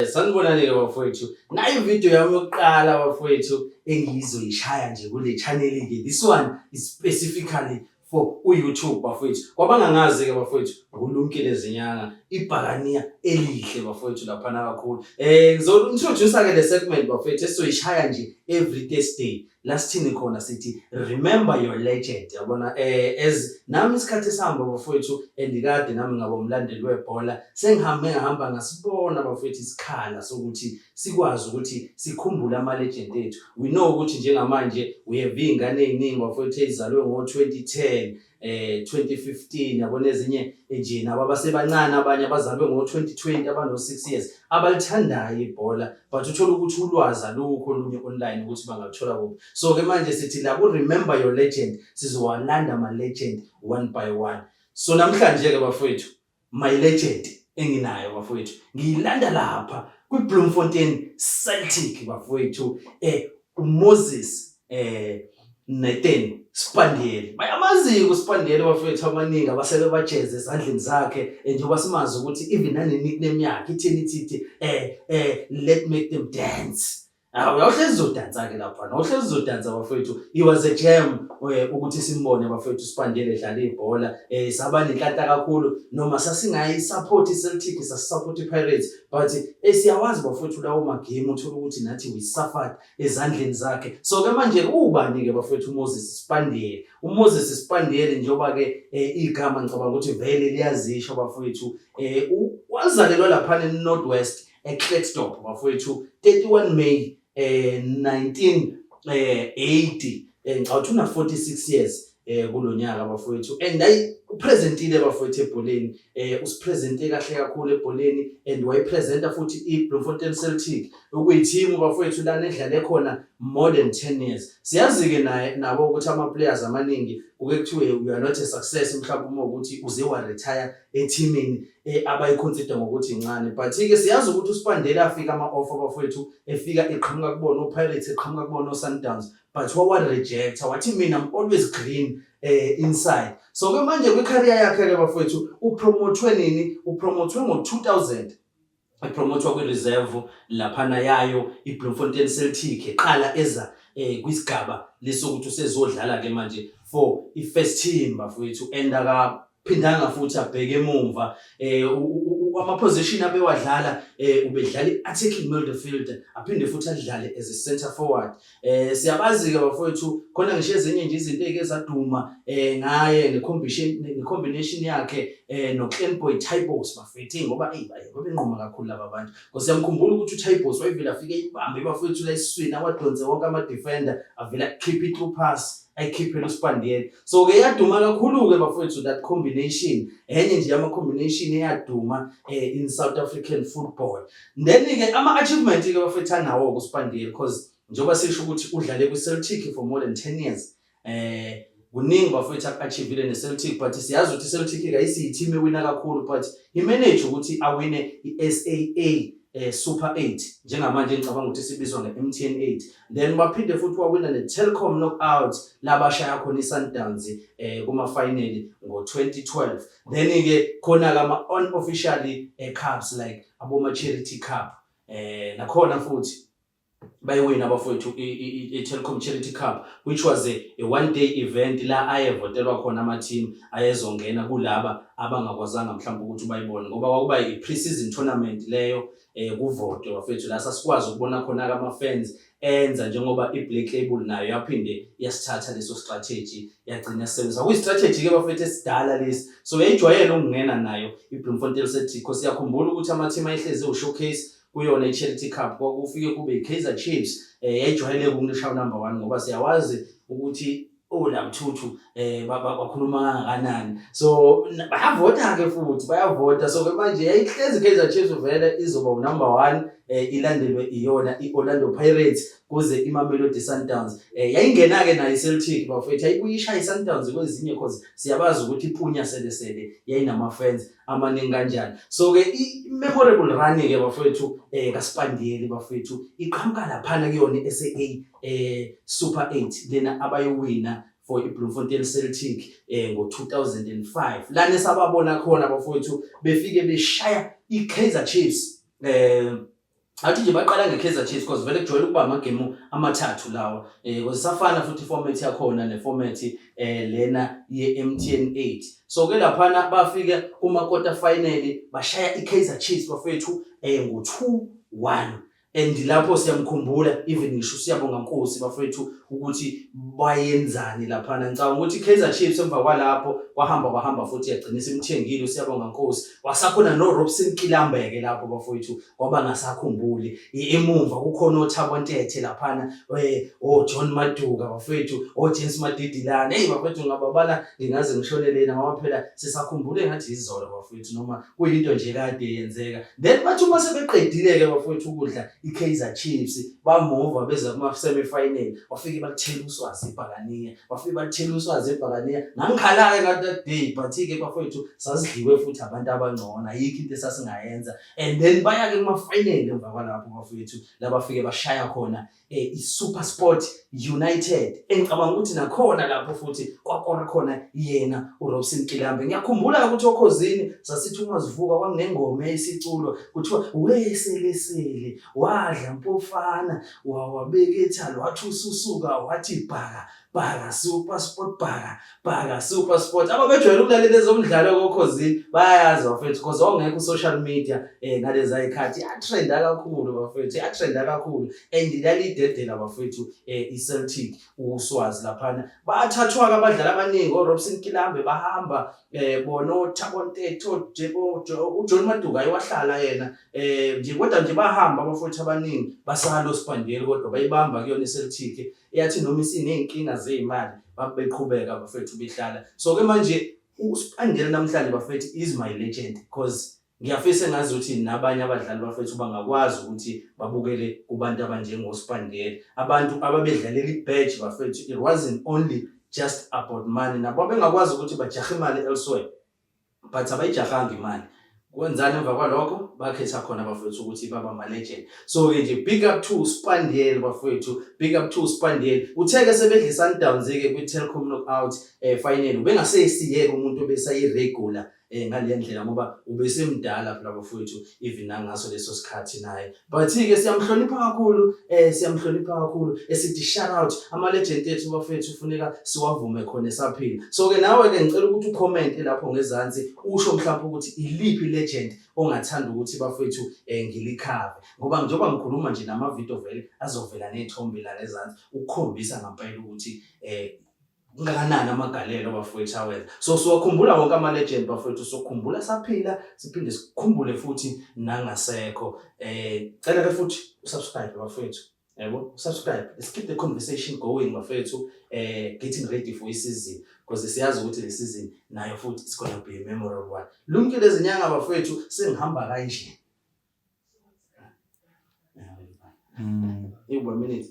Sanibonani-ke bafowethu, nayi ividiyo yami yokuqala bafowethu engiyizoyishaya nje kule channel-ke. This one is specifically for u-YouTube bafowethu. Kwabangangazi-ke bafowethu, nguLumkile Zinyanga, ibhakaniya elihle bafowethu laphana kakhulu. Ngizo-introduce-ke le segment bafowethu esizoyishaya nje every Thursday. La sithini khona sithi remember your legend, yabona, as nami isikhathi esihamba bafowethu, andikade nami ngaba umlandeli webhola, sengihambe ngahamba ngasibona bafowethu isikhala sokuthi sikwazi ukuthi sikhumbule ama-legend ethu. We know ukuthi njengamanje we have iy'ngane ey'ningi bafowethu ey'zalwe ngo-2010, 2015, yabona, ezinye nje nabo abasebancane, abanye abazalwe ngo-2020 abano-6 years abalithandayo ibhola, but uthola ukuthi ulwazi alukho olunye online ukuthi bangaluthola kuphi. So-ke manje sithi la ku-remember your legend sizowalanda ama-legend one by one. So namhlanje-ke bafowethu, my legend enginayo bafowethu ngiyilanda lapha kwi-Bloemfontein Celtic bafowethu, uMoses Nathan Spandiel. Bayamazi uSpandiel bafowethu abaningi abasebe bajeze ezandleni zakhe, njengoba simazi ukuthi even nane-nickname yakhe ithini, ithi "Let make them dance". Hawu, awuhlezi uzodansa-ke laphana, awuhlezi uzodansa bafowethu. He was a gem ukuthi simbone bafowethu Spandiel edlala ibhola. Saba nenhlanhla kakhulu noma sasingayi-support i-Celtic, sasi-support i-Pirates, but siyawazi bafowethu lawo magame, uthola ukuthi nathi we suffered ezandleni zakhe. So-ke manje ubani-ke bafowethu uMoses Spandiel? UMoses Spandiel, njengoba-ke igama ngicabanga ukuthi vele liyazisho bafowethu, wazalelwa laphana e-North West, eKlerksdorp bafowethu, 31 May 1980. Ngicabanga ukuthi una 46 years kulonyaka bafowethu, and ayi, upresentile bafowethu ebholeni, usipresente kahle kakhulu ebholeni, and wayipresenta futhi iBloemfontein Celtic, okuyithimu bafowethu lana edlale khona more than 10 years. Siyazi-ke naye nabo ukuthi ama-players amaningi kuke kuthiwe you are not a success mhlawumbe uma ukuthi uze wa-retire ethimini abayiconsider ngokuthi incane, but-ke siyazi ukuthi uSpandela afika ama-offer bafowethu, efika eqhamuka kubona o-Pirates, eqhamuka kubona o-Sundowns, but wawa-rejecta, wathi mina I'm always green inside. So-ke manje kwi-career yakhe-ke bafowethu, upromothwe nini? Upromothwe ngo-2000, epromothwa kwi-reserve laphana yayo iBloemfontein Celtic, eqala eza kwisigaba lesokuthi usezodlala-ke manje for i-first team bafowethu, and akaphindanga futhi abheke emumva. Ama-position abewadlala, ubedlala i-attacking midfielder, aphinde futhi adlale as a center forward. Siyabazi-ke bafowethu khona ngisho ezinye nje izinto ey'ke zaduma ngaye ne-combination yakhe no-Clanboy Tybos bafethu, ngoba eyi, babenquma kakhulu laba bantu. Because siyamkhumbula ukuthi uTybos wayevele afike eyibambe bafowethu la esiswini, awadonse wonke ama-defender, avele akhiphe i-through pass, ayikhiphele uSpandiel. So-ke yaduma kakhulu-ke bafowethu that combination, enye nje yama-combination eyaduma in South African football. Then-ke ama-achievement-ke bafowethu anawo-ke uSpandiel, because njengoba sisho ukuthi udlale kwi-Celtic for more than 10 years, kuningi bafowethu aku-achievile ne-Celtic, but siyazi ukuthi i-Celtic kayisiyi-team ewina kakhulu, but he manage ukuthi awine i-SAA Super 8, njengamanje ngicabanga ukuthi sibizwa nge-MTN 8. Then baphinde futhi wawina ne-Telkom Knockout, labashaya khona i-Sundowns kuma-final ngo-2012. Then-ke khona-ke ama-unofficially cups like aboma-Charity Cup, nakhona futhi bayiwina abafowethu i-Telkom Charity Cup, which was a one day event la ayevotelwa khona ama-team ayezongena kulaba abangakwazanga mhlawumbe ukuthi bayibone, ngoba kwakuba i-pre-season tournament leyo, kuvotwe bafethu, la sasikwazi ukubona khona-ke ama-fans enza njengoba i-Black Label nayo yaphinde yasithatha leso strategy, yagcina yasebenzisa. Kuyi-strategy-ke bafethu esidala lesi, so yayijwayele ukungena nayo i-Bloemfontein Celtic, because siyakhumbula ukuthi ama-team ayehlezi ewu-showcase kuyona i-Charity Cup kwakufike kube i-Kaizer Chiefs, yayijwayele ukushaya number 1, ngoba siyawazi ukuthi olamthuthu bakhuluma kangakanani. So bayavota ke futhi, bayavota. So ke manje yayihlezi Kaizer Chiefs vele izoba unumber 1, ilandelwe iyona i-Orlando Pirates, kuze iMamelodi Sundowns. Yayingena ke nayo iCeltic bafethu, ayibuyisha iSundowns kwezinye, cause siyabazi ukuthi iPunya selesele yayinama fans amaningi kanjani. So ke i-memorable run ke bafethu kaSpandiel bafethu iqhamuka laphana kuyona i-SAA Super 8 lena abayiwina for iBloemfontein Celtic ngo-2005, lana esababona khona bafowethu befike beshaya iKaizer Chiefs. Athi nje baqala nge-Kaizer Chiefs because vele kujwayele ukuba amagemu amathathu lawa because safana futhi iformat yakhona neformat lena ye-MTN 8. So ke laphana bafike kuma quarter final bashaya i-Kaizer Chiefs bafethu ngo-2-1 and lapho siyamkhumbula even ngisho siyabonga Nkosi bafethu ukuthi bayenzani laphana. Ngicabanga ukuthi i-Kaizer Chiefs emva kwalapho kwahamba kwahamba futhi yagcina isimthengile uSiyabonga Nkosi. Wasakhona no-Robson Kilambeke lapho bafowethu kwaba ngasakhumbuli. Emumva kukhona oThabo Ntethe laphana, oJohn Maduka bafowethu, oJames Madidilane. Eyi bafowethu ngingababala ngingaze ngishone lena ngoba phela sisakhumbule ngathi izolo bafowethu noma kuyinto nje kade yenzeka. Then bathi uma sebeqedile-ke bafowethu ukudla i-Kaizer Chiefs bamuva beza kuma-semi final bafike bakuthela uswazi ibhakaniya. Bafike bathela uswazi ebhakaniya. Ngangikhala-ke nga that day but-ke bafowethu sasidliwe futhi abantu abangcono ayikho into esasingayenza. And then baya-ke kuma-final emva kwalapho bafowethu la bafike bashaya khona i-SuperSport United engicabanga ukuthi nakhona lapho futhi kwakora khona yena uRobson Kilambe. Ngiyakhumbula ukuthi oKhozini sasithi uma sivuka kwakunengoma eyayisiculwa kuthiwa weselesele wadla mpofana wawabeka ethalo wathi ususuka wathi bhaka bhaka super sport bhaka bhaka super sport. Ababejwayele ukulalela ezomdlalo koKhozini bayayazi bafethu because wawungekho u-social media ngaleza y'khathi yatrenda kakhulu bafethu yatrenda kakhulu and lalidedela bafethu i-Celtic uswazi laphana. Bathathwa-ke abadlali abaningi o-Robson Kilambe bahamba bona oThabo Ntethe uJohn Maduka wahlala yena nje kodwa nje bahamba abafowethu abaningi basala oSiphandeli kodwa bayibamba kuyona i-Celtic eyathi noma isiney'nkinga zey'mali babeqhubeka bafethu behlala. So ke manje uSiphandeli namhlanje bafethu is my legend because ngiyafisa engazi ukuthi nabanye abadlali bafethu bangakwazi ukuthi babukele kubantu abanjengoSiphandeli, abantu ababedlalela ibadge bafethu. It wasn't only just about money, nabo bengakwazi ukuthi bajahe imali elsewhere but abayijahanga imali. Kwenzani emva kwalokho bakhetha khona bafethu ukuthi baba ama-legend. So-ke nje big up to Spandiel bafethu, big up to Spandiel. Uthe-ke sebedla i-Sundowns-ke kwi-Telkom Knockout final ubengasesiyeke umuntu obesayi-regular ngale ndlela ngoba ubesemdala phela bafowethu even nangaso leso sikhathi naye. But-ke siyamhlonipha kakhulu siyamhlonipha kakhulu esithi shout out ama-legend ethu bafethu kufuneka siwavume khona esaphila. So-ke nawe-ke ngicela ukuthi ucommente lapho ngezansi usho mhlawumbe ukuthi iliphi legend ongathanda ukuthi bafethu ngilikhave ngoba njengoba ngikhuluma nje nama-video vele azovela ney'thombe la ngezansi ukukhombisa ngampela ukuthi kungakanani amagalelo bafowethu awenza. So siwakhumbula wonke ama-legend bafowethu, sokhumbula saphila siphinde sikhumbule futhi nangasekho. Cela ke futhi usubscribe bafowethu, yabo, usubscribe, let's keep the conversation going bafethu, getting ready for isizini because siyazi ukuthi le season nayo futhi it's gonna be a memorable one. Lumkile izinyanga bafethu, sengihamba kanje. Iwu minute.